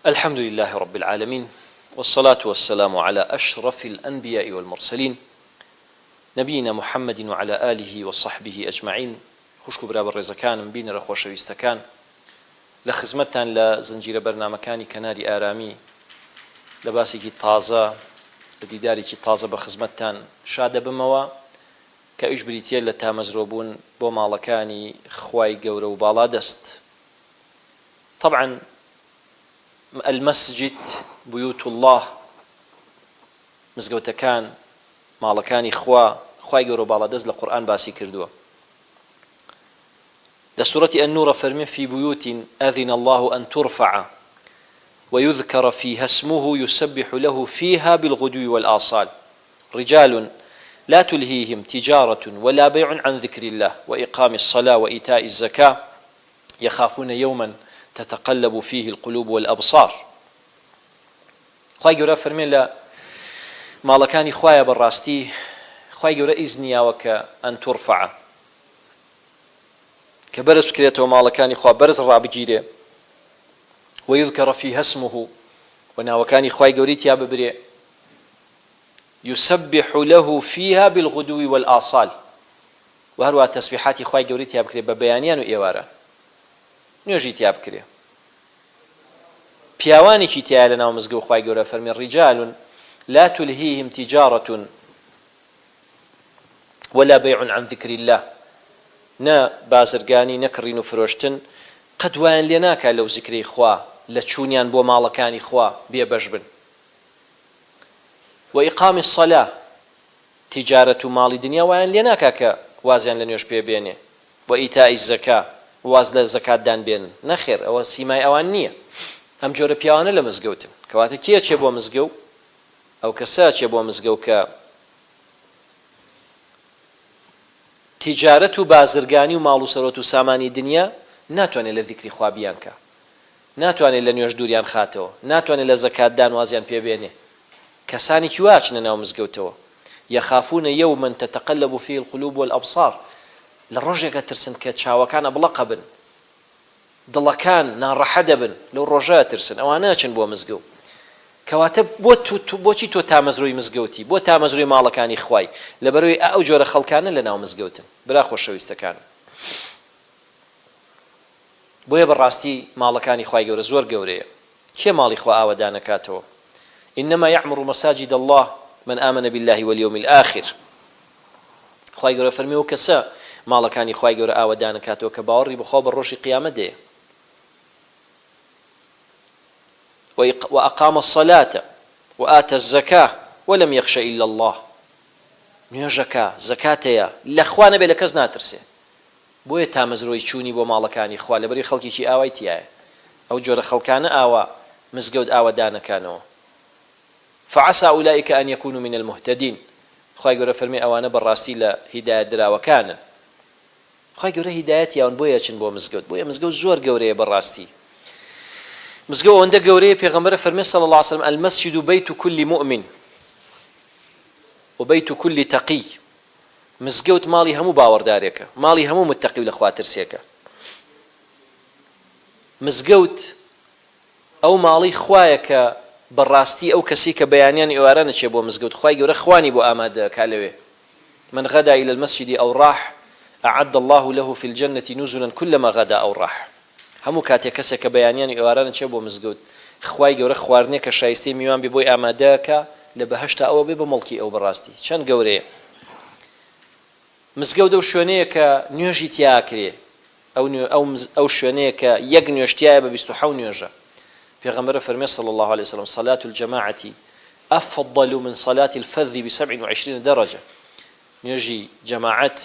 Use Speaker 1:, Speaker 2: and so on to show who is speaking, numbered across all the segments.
Speaker 1: الحمد لله رب العالمین والصلاة والسلام علی اشرف الانبیاء والمرسلین نبینا محمد وعلی آله وصحبه اجمعین خوشک و برا بەڕێزەکانم بینەرە خۆشەویستەکان لە خزمەتتان لە زنجیرە بەرنامەکانی کەناری ئارامی لە باسێکی تازە لە دیدارێکی تازە بە خزمەتتان شادەبمەوە کە ئەویش بریتیە لە تامەزرۆبوون بۆ ماڵەکانی خوای گەورە و باڵادەست طبعا المسجد بیوت اللە مزگەوتەکان ماڵەکانی خوا خوای گەورە و باڵادەست لە قورئان باسی کردووە لە سورەتی النور فەرمی فی بیوت اذن اللە ان ترفع ويذكر فيها اسمه يسبح له فيها بالغدو والآصال رجال لا تلهيهم تجارة ولا بيع عن ذكر الله وإقام الصلاة وإيتاء الزكاة یخافون یوما تتقلب فیه القلوب والابصار خوای گەورە فەرمێ لە ماڵەکانی خوایە بەڕاستی خوای گەورە ئیزنی یاوە کە ان ترفع کە بەرز بکرێتەوە ماڵەکانی خوا بەرز ڕابگیرێ ویذکر فیها اسمه و ناوەکانی خوای گەورەی تیا ببرێ یسبح له فیها بالغدو والآصال وە هەروەها تەسبیحاتی خوای گەورەی تیا بکرێ بە بەیانیان و ئێواران نوێژی تیا بکرێ پیاوانێکی تیایە لە ناو مزگەوت خوای گەورە فەرمی رجال لا تلهیهم تجارة ولا بيع عن ذکر اللە نە بازرگانی نە کڕین و فرۆشتن قەت وایان لێ ناکا لەو زیکرەی خوا لە چوونیان بۆ ماڵەکانی خوا بێ بەش بن وإقام الصلاة تیجارەت و ماڵی دنیا وایان لێ ناکا کە وازیان لە نوێژ پێ بێنێ، و ایتاء الزکاە، واز لە زەکات دان بێنن، نەخێر ئەوە سیمای ئەوان نییە، ئەم جۆرە پیاوانە لە مزگەوتن، کەواتە کێ ئەچێ بۆ مزگەو؟ ئەو کەسە ئەچێ بۆ مزگەو کە تیجارەت و بازرگانی و ماڵ و سەرۆت و سامانی دنیا ناتوانێ لە زیکری خوا بیانکا، ناتوانێ لە نوێژ دووریان خاتەوە، ناتوانێ لە زەکات دان وازیان پێ بێنێ، کەسانێکی وا ئەچنە ناو مزگەوتەوە، یخافون یوما تتقلب فیه القلوب والابصار، لە ڕۆژێک ئەترسن کە چاوەکان ئەبڵەق ئەبن، دڵەکان ناڕەحەت ئەبن، لەو ڕۆژە ئەترسن، ئەوانە ئەچن بۆ مزگەوت. کەواتە بۆ بۆچی تۆ تامەزرۆی مزگەوتی، بۆ تامەزرۆی ماڵەکانی خوای، لەبەرئەوەی ئا ئەو جۆرە خەڵکانە لەناو مزگەوتن، برا خۆشەویستەکانم. بۆیە بەڕاستی ماڵەکانی خوای گەورە زۆر گەورەیە کێ ماڵی خوا ئاوەدانەکاتەوە انما یعمر مساجد اللە من آمن باللە والیوم الاخر خوای گەورە فەرمی ئەو کەسە ماڵەکانی خوای گەورە ئاوەدانەکاتەوە کە باوەڕی بەخوا و بە ڕۆژی قیامەت دەیە وأقام الصلاة وآتى الزكاة ولم يخش إلا الله نوێژەکە زەکاتەیە لە خوا نەبێ لە کەس ناترسێ بۆیە تامەزرۆی چوونی بۆ ماڵەکانی خوا لەبەری خەڵکێکی ئاوای تیایە ئەو جۆرە خەڵکانە ئاوا مزگەوت ئاوەدانەکانەوە فعسی اولئک ان یکونوا من المهتدین خوای گەورە فەرمی ئەوانە بەڕاستی لە هیدایەت دراوەکانن خوای گەورە هیدایەت یاون بۆیە ئەچن بۆ مزگەوت بۆیە مزگەوت زۆر گەورەیە بەڕاستی مزگەوت ئەوەندە گەورەیە پێغەمبەرە فەرمی صلی الله علیه وسلم المسجد بیت كل مؤمن وبیت كل تقی مزگەوت ماڵی هەموو باوەڕدارێکە، ماڵی هەموو متەقی و لەخواترسێکە. مزگەوت ئەو ماڵەی خوایە کە بە ڕاستی ئەو کەسەی کە بەیانیان ئێواران ئەچێ بۆ مزگەوت خوای گەورە خوانی بۆ ئامادە ئەکا لەوێ من غدا الی المسجد او راح اعد اللە له فی الجنە نزلا کلما غدا او راح هەموو کاتێ کەسێک کە بەیانیان و ئێواران ئەچێ بۆ مزگەوت خوای گەورە خواردنێک کە شایستەی میوان بێ بۆی ئامادە ئەکا لە بەهەشتا ئەوە بێ بە موڵکی ئەو بەڕاستی چەند گەورەیە مزگەوت ئەو شوێنەیە کە نوێژی تیا ئەکرێ ئەو ئەو ئەو شوێنەیە کە یەک نوێژ تیایە بە 27 نوێژە پێغەمبەر فەرمێ صلی الله علیه وسلم صلاة الجماعة أفضل من صلاة الفذ ب 27 درجة نوێژی جەماعەت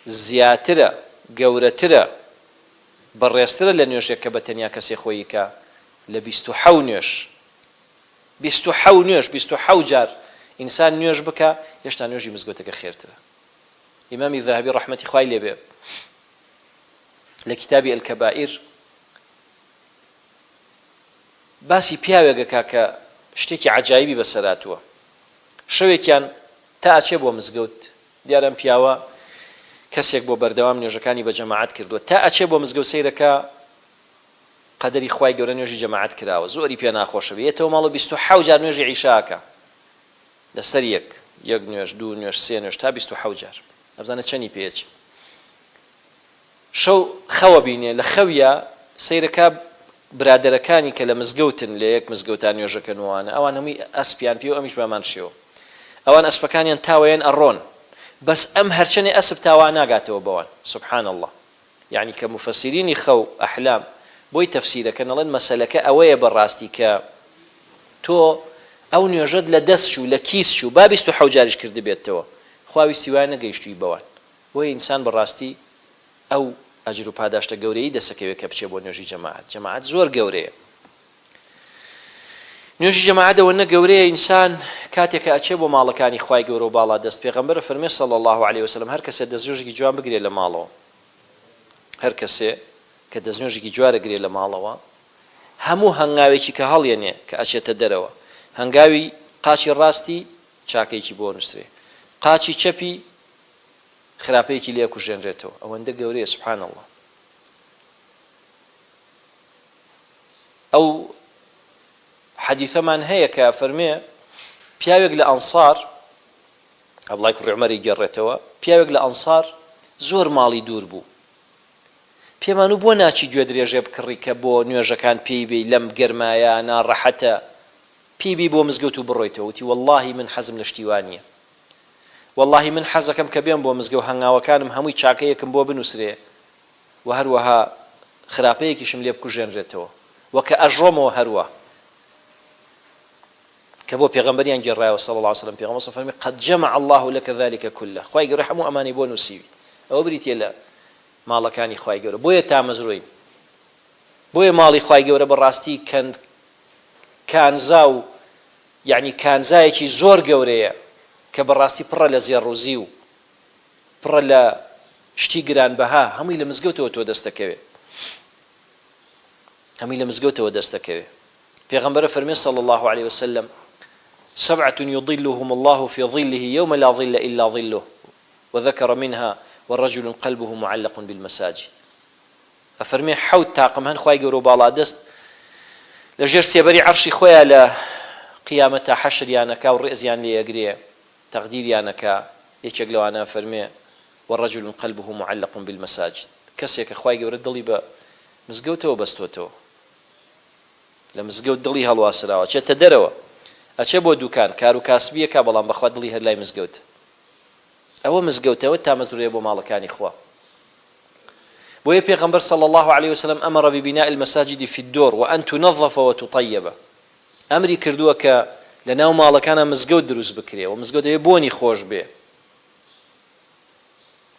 Speaker 1: زیاترە، گەورەترە، بەڕێزترە لە نوێژێک کە بە تەنیا کەسێ خۆیی کا لە 27 نوێژ. 27 نوێژ، 27 جار ئینسان نوێژ بکا، هێشتا نوێژی مزگەوتەکە خێرترە. ئیمامی ذەهەبی ڕەحمەتی خوای لێ بێ لە کیتابی الکبائر باسی پیاوێک ئەکا کە شتێکی عەجایبی بەسەر هاتووە. شەوێکیان تا ئەچێ بۆ مزگەوت دیارە ئەم پیاوە کەسێک بۆ بەردەوام نوێژەکانی بە جەماعەت کردووە تا ئەچێ بۆ مزگەوت سەیرەکا. قەدەری خوای گەورە نوێژی جەماعەت کراوە زۆری پێ ناخۆشە بێ یەتەوە ماڵەوە 27 جار نوێژی عیشا ئەکا لەسەر یەک یەک نوێژ دوو نوێژ سێ نوێژ تا 27 جار ئەبزانە چەنی پێ ئەچێ شەو خەوە بینێ لە خەویا سەیرەکا برادەرەکانی کە لە مزگەوتن لە یەک مزگەوتا نوێژەکەن و ئەوانە ئەوان هەمووی ئەسپیان پێ و ئەمیش بەمان شێوە ئەوان ئەسپەکانیان تاوەیەن ئەڕۆن بەس ئەم هەرچەنێ ئەسپ تاوا ناگاتەوە بەوان سبحان اللە یەعنی کە موفەسیرینی خەو، احلام، بۆی تەفسیرەکەن ئەڵێن مەسەلەکە ئەوەیە بە ڕاستی کە تۆ ئەو نوێژەت لە دەست چوو لە کیس چوو با 27 جاریش کردبێتتەوە خوا ویستی وایە نەگەیشتووی بەوان بۆیە ئینسان بە ڕاستی ئەو ئەجر و پاداشتە گەورەیەی دەسەکەوێ کە بچێ بۆ نوێژی جەماعەت جەماعەت زۆر گەورەیە نوێژی جەماعەت ئەوەنە گەورەیە ئینسان کاتێک کە ئەچێ بۆ ماڵەکانی خوای گەورە و باڵا دەست پێغەمبەر فەرمێ صلی اللە علیە وسلم هەر کەسێ دەستنوێژێکی جوان بگرێ لە ماڵەوە هەر کەسێ کە دەستنوێژێکی جوارە گرێ لە ماڵەوە هەموو هەنگاوێکی کە هەڵیەنێ کە ئەچێتە دەرەوە هەنگاوی قاچی ڕاستی چاکەیەکی بۆ نووسرێ قاچی چەپی خراپەیەکی لێ کوژێنرێتەوە ئەوەندە گەورەیە سبحان اللە ئەو حەدیثەمان هەیە کە ئەفەرمێ پیاوێک لە ئەنصار عەبدوڵای کوڕی عومەر ئەیگێڕێتەوە پیاوێک لە ئەنصار زۆر ماڵی دوور بوو پێمان و بۆ ناچی گوێ درێژێ بکڕی کە بۆ نوێژەکان پێی بێی لەم گەرمایە ناڕەحەتە پێی بێی بۆ مزگەوت و بڕۆیتەوە وتی وەڵڵاهی من حەزم لە شتی وا نییە وەڵڵاهی من حەزەکەم کە بێم بۆ مزگەوت هەنگاوەکانم هەمووی چاکەیەکم بۆ بنووسرێ وە هەروەها خراپەیەکیشم لێ بکوژێنرێتەوە وە کە ئەژڕۆمەوە هەروا کە بۆ پێغەمبەریان گێڕایەوە صلی اللە علیە وسلم پێغەمبەر صلی فەرمی قد جمع اللە لک ذلک کله خوای گەورە هەموو ئەمانەی بۆ نووسیوی ئەوە بریتیە لە ماڵەکانی خوای گەورە بۆیە تامەزرۆین بۆیە ماڵی خوای گەورە بەڕاستی کەند کانزا و یعنی کانزایەکی زۆر گەورەیە کە بەڕاستی پڕە لە زێڕ و زیو پڕە لە شتی گرانبەها هەمووی لە مزگەوتەوە تۆ دەست دەکەوێ هەمووی لە مزگەوتەوە دەست دەکەوێ پێغەمبەرە فەرمی صلی الله علیه وسلم سبعة يظلهم الله في ظله يوم لا ظل إلا ظله وذكر منها ورجل قلبه معلق بالمساجد ئەفەرمێ حەوت تاقم هەن خوای گەورە و باڵادەست لە ژێر سێبەری عەرشی خۆیا لە قیامەتا حەشریان ئەکا و ڕێزیان لێ ئەگرێ تەقدیریان ئەکا یەکێک لەوانە ئەفەرمێ، ورجل قلبه معلق بالمساجد، کەسێکە خوای گەورە دڵی بە مزگەوتەوە بەستۆتەوە لە مزگەوت دڵی هەڵواسراوە ئەچێتە دەرەوە ئەچێ بۆ دوکان کار و کاسبی ئەکا بەڵام بەخوا دڵی هەر لای مزگەوتە ئەوە مزگەوتە ئەوە تامەزرۆیە بۆ ماڵەکانی خوا بۆیە پێغەمبەر صلی الله علیه وسلم امر ببناء المساجد في الدور وان تنظف وتطيب ئەمری کردووە کە لە ناو ماڵەکانا مزگەوت دروست بکرێ و مزگەوت دەبێ بۆنی خۆش بێ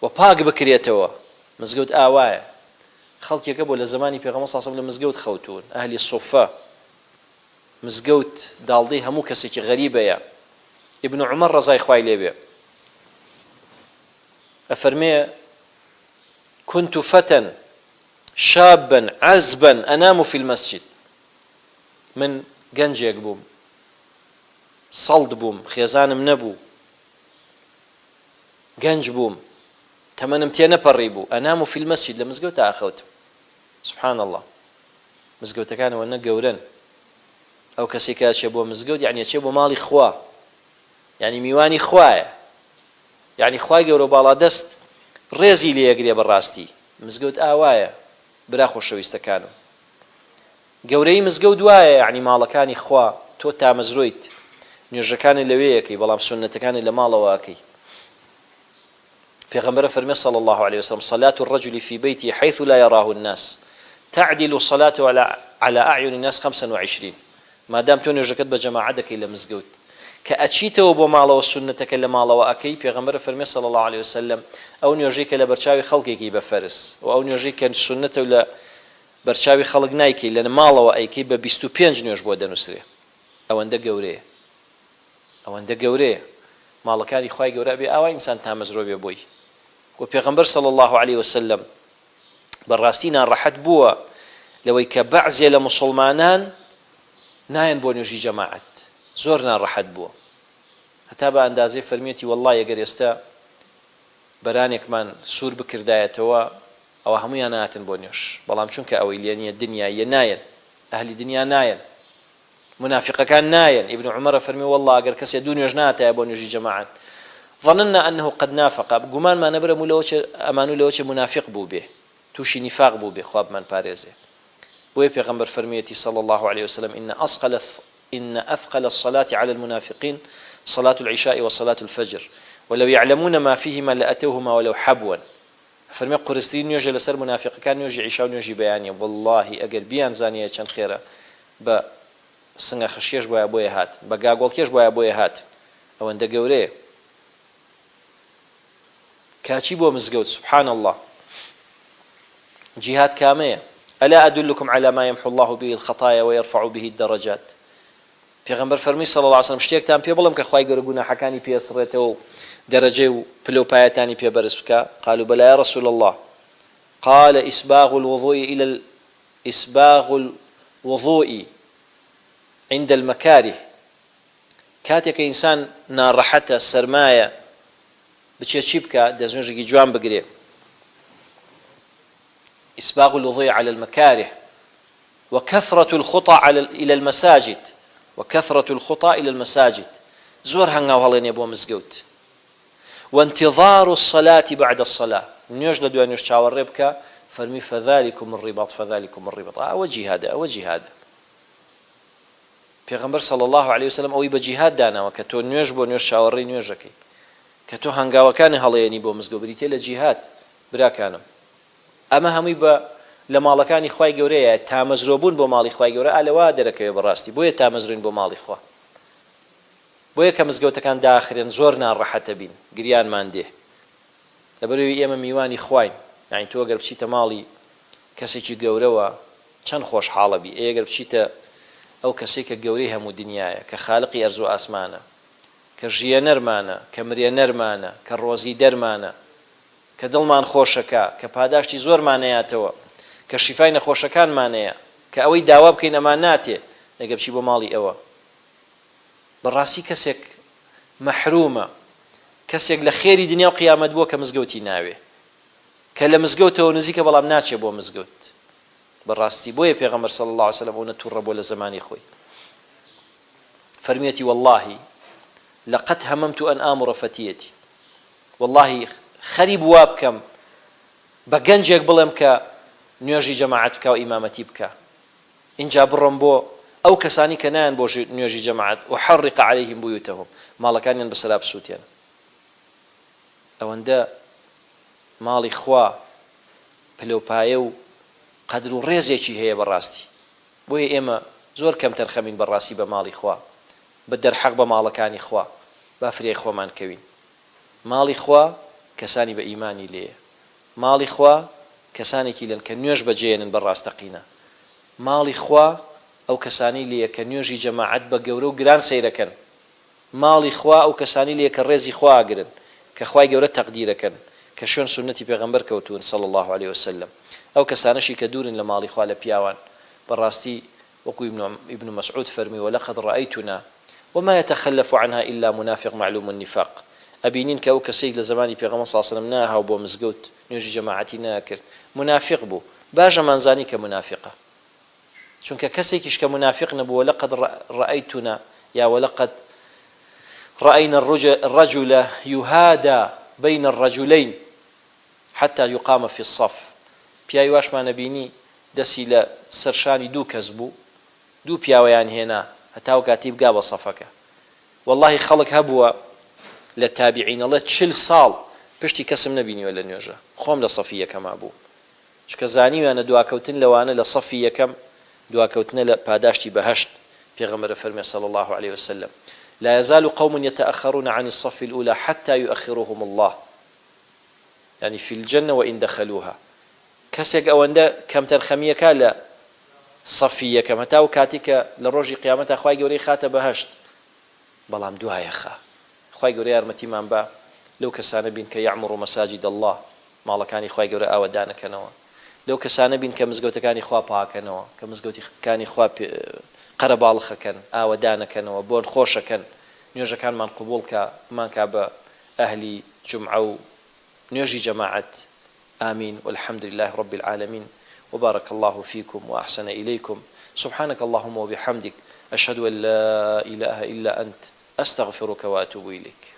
Speaker 1: و پاک بکرێتەوە مزگەوت ئاوایە خەڵکێکە بۆ لە زمانی پێغەمبەر صلی الله لە مزگەوت خەوتوون ئەهلی صوفە مزگەوت داڵدەی هەموو کەسێکی غەریبەیە ابن عمر ڕەزای خوای لێبێ ئەفەرمێ كنت فتى شابا عزبا أنام في المسجد من گەنجێک بووم سەڵت بووم خێزانم نەبوو گەنج بووم تەمەنم تێنەپەڕیبوو أنام في المسجد لە مزگەوتا ئەخەوتم سبحان اللە مزگەوتەکان ئەوەنە گەورەن ئەو کەسێک کە ئەچێ بۆ مزگەوت یعنی ئەچێ بۆ ماڵی خوا یعنی میوانی خوایە یعنی خوای گەورە و باڵادەست ڕێزی لێ ئەگرێ بەڕاستی مزگەوت ئاوایە برا خۆشەویستەکانم گەورەیی مزگەوت وایە یەعنی ماڵەکانی خوا تۆ تامەزرۆیت نوێژەکانت لەوێ ئەکەی بەڵام سوننەتەکانت لە ماڵەوە ئەکەی پێغەمبەر فەرمێ صلی الله علیه وسلم صلاة الرجل في بيته حيث لا يراه الناس تعدل صلاته على على أعين الناس 25 مادام تۆ نوێژەکەت بە جەماعەت دەکەی لە مزگەوت کە ئەچیتەوە بۆ ماڵەوە سوننەتەکە لە ماڵەوە ئەکەی پێغەمبەر فەرمێ صلی الله علیه وسلم ئەو نوێژەی کە لە بەرچاوی خەڵکێکی بە فەرز و ئەو نوێژەی کە سوننەتە و لە بەرچاوی خەڵک نایکەی لە ماڵەوە ئەیکەی بە 25 نوێژ بۆ دەنوسرێ ئەوەندە گەورەیە ئەوەندە گەورەیە ماڵەکانی خوای گەورە ئەبێ ئاوا ئینسان تامەزرۆ بێ بۆی وە پێغەمبەر صلی اللە علیە وسلم بەڕاستی ناڕەحەت بووە لەوەی کە بەعزێ لە موسڵمانان نایەن بۆ نوێژی جەماعەت زۆر ناڕەحەت بووە هەتا بە ئەندازەی فەرمیەتی وەڵڵاهی ئەگەر ئێستا بەرانێکمان سوور بکردایەتەوە. ئەوە هەموویان ئەهاتن بۆ نوێژ بەڵام چونکە ئەوەی لێ نیە دنیاییە نایەن ئەهلی دنیا نایەن مونافیقەکان نایەن ابن عمر ئەفەرموێ واللە ئەگەر کەسێ دوو نوێژ نەهاتایە بۆ نوێژی جەماعەت ظننا انه قد نافق گومانمان ئەبرەموو لەوە چێ ئەمانوو لەوە چێ مونافیق بووبێ تووشی نیفاق بووبێ خوا بمانپارێزێ بۆیە پێغەمبەر فەرموویەتی صلی اللە علیە وسلم ان اثقل ان اثقل الصلاة علی المنافقین صلاة العشاء وصلاة الفجر ولو یعلمون ما فیهما لاتوهما ولو حبوا ئەفەرمێ قورسترین نوێژە لەسەر مونافیقەکان نوێژی عیشا و نوێژی بەیانیە وەڵڵاهی ئەگەر بیانزانیایە چەند خێرە بە سنگە خشکێش بوایە بۆیە هاتن بە گاگۆڵکێش بوایە بۆیە هاتن ئەوەندە گەورەیە کاچی بۆ مزگەوت سبحان اللە جیهاد کامەیە الا ادلکم علی ما یمحو اللە به الخطایا ویرفع به الدرجات پێغەمبەر فەرمووی صلی اللە علیە وسلم شتێکتان پێ بڵێم کە خوای گەورە گوناحەکانی پێ ئەسڕێتەوە و دەرەجەی و پلە و پایەتانی پێ بەرز بکا قالوا بلی یا رسول اللە قال اسباغ الوضوء الى اسباغ الوضوء عند المکاره کاتێک کە ئینسان ناڕەحەتە سەرمایە بچێ چی بکا دەستنوێژێکی جوان بگرێ اسباغ الوضوء علی المکاره وکثرة الخطی الی المساجد وکثرة الخطی الی المساجد زۆر هەنگاو هەڵێنێ بۆ مزگەوت وانتظار الصلاة بعد الصلاة نوێژ لە دوای نوێژ چاوەڕێ بکە فەرمی فذلکم الرباط فذلکم الرباط ئا ئەوە جیهادە ئەوە جیهادە پێغەمبەر صلی اللە علیە وسلم ئەوەی بە جیهاد داناوە کە تۆ نوێژ بۆ نوێژ چاوەڕێی نوێژەکەی کە تۆ هەنگاوەکانی هەڵەیەنی بۆ مزگەوت بریتیە لە جیهاد براکانم ئەمە هەمووی بە لە ماڵەکانی خوای گەورەیە تامەزرۆ بوون بۆ ماڵی خوای گەورە ئا لەوە دەرەکەوێ بەڕاستی بۆیە تامەزرۆین بۆ ماڵی خوا بۆیە کە مزگەوتەکان داخرێن زۆر ناڕەحەتە بین گریانمان دێ لەبەرئەوی ئێمە میوانی خواین یانی تۆ گەر بچیتە ماڵی کەسێکی گەورەوە چەند خۆشحاڵە بی ئەی گەر بچیتە ئەو کەسەی کە گەورەی هەموو دنیایە کە خالقی ئەرز و ئاسمانە کە ژیەنەرمانە کە مرێنەرمانە کە ڕۆزیدەرمانە کە دڵمان خۆشەکا، کە پاداشتی زۆرمانەیاتەوە، کە شیفای نەخۆشەکانمانەیە، کە ئەوەی داوا بکەین ئەمان ناتێ، ئەگەر بچی بۆ ماڵی ئەوە. بەڕاستی کەسێک مەحرومە، کەسێک لە خێری دنیا و قیامەت بووە کە مزگەوتی ناوێ، کە لە مزگەوتەوە نزیکە بەڵام ناچێ بۆ مزگەوت. بەڕاستی بۆیە پێغەمبەر صلی اللە علیە وسلم ئەونە توڕە بووە لە زەمانی خۆی. فەرموویەتی واللە لقد هممت ان آمر فتیتی وەڵاهی خەریب وا بکەم بە گەنجێک بڵێم کە نوێژی جەماعەت بکا و ئیمامەتی بکا ئینجا بڕۆم بۆ ئەو کەسانی کە نایەن بۆ نوێژی جەماعەت احرق علیهم بیوتهم ماڵەکانیان بەسەرا بسوتێنم ئەوەندە ماڵی خوا پلەوپایە و قەدر و ڕێزێکی هەیە بەڕاستی بۆیە ئێمە زۆر کەمتەرخەمین بەڕاستی بە ماڵی خوا بە دەرحەق بە ماڵەکانی خوا با فریای خۆمان کەوین ماڵی خوا کەسانی بە ئیمانی لێیە ماڵی خوا کەسانێکی لێن کە نوێژ بەجێیەنن بە ڕاستەقینە ماڵی خوا ئەو کەسانەی لێیە کە نوێژی جەماعەت بە گەورە و گران سەیرەکەن ماڵی خوا ئەو کەسانەی لێیە کە ڕێزی خوا ئەگرن کە خوای گەورە تەقدیرەکەن کە شوێن سوننەتی پێغەمبەر کەوتوون صلی اللە علیە وسلم ئەو کەسانەشی کە دوورن لە ماڵی خوا لە پیاوان بەڕاستی وەکو ابن مسعود فەرمووی ولقد رایتنا وما یتخلف عنها الا منافق معلوم النفاق ئەبینین کە ئەو کەسەی لە زەمانی پێغەمبەر صلی اللە علیە وسلم ناهاو بۆ مزگەوت نوێژی جەماعەتی نەئەکرد مونافیق بوو باش ئەمانزانی کە مونافیقە چونکە کەسێکیش کە مونافیق نەبوو ولقد رایتنا یا ولقد راینا الرجل یهادی بین الرجلین حتی یقام فی الصف پیاوی واشمان ئەبینی دەستی لە سەر شانی دوو کەس بوو دوو پیاویان هێنا هەتاو کاتی بگا بە سەفەکە وەڵاهی خەڵک هەبووە لە تابعین ئەڵێ چل ساڵ پشتی کەسم نەبینیوە لە نوێژە خۆم لە سەفی یەکەما بووم چونکە زانیویانە دواکەوتن لەوانە لە سەفی یەکەم دواکەوتنە لە پاداشتی بەهەشت پێغەمبەر فەرمی صلی اللە علیه وسلم لا يزال قوم يتأخرون عن الصف الأولى حتى يؤخرهم الله یانی فی الجنە وان دخلوها کەسێک ئەوەندە کەمتەرخەمیەکا لە سەفی یەکەم هەتا ئەو کاتەی کە لە ڕۆژی قیامەتا خوای گەورەی خاتە بەهەشت بەڵام دوایە خا خوای گەورە یارمەتیمان با لەو کەسانە بین کە یعمر مساجد اللە ماڵەکانی خوای گەورە ئاوەدانەکەنەوە لەو کەسانە بین کە مزگەوتەکانی خوا پاکەنەوە کە مزگەوتەکانی خوا قەرەباڵخەکەن ئاوەدانەکەنەوە بۆن خۆشەکەن نوێژەکانمان قبوڵ کا بمانکا بە ئەهلی جومعە و نوێژی جەماعەت. آمین والحمد لله رب العالمین وبارک اللە فیکم وأحسن الیکم سبحانک اللهم وبحمدک اشهد ان لا اله الا انت استغفرک واتوب الیک.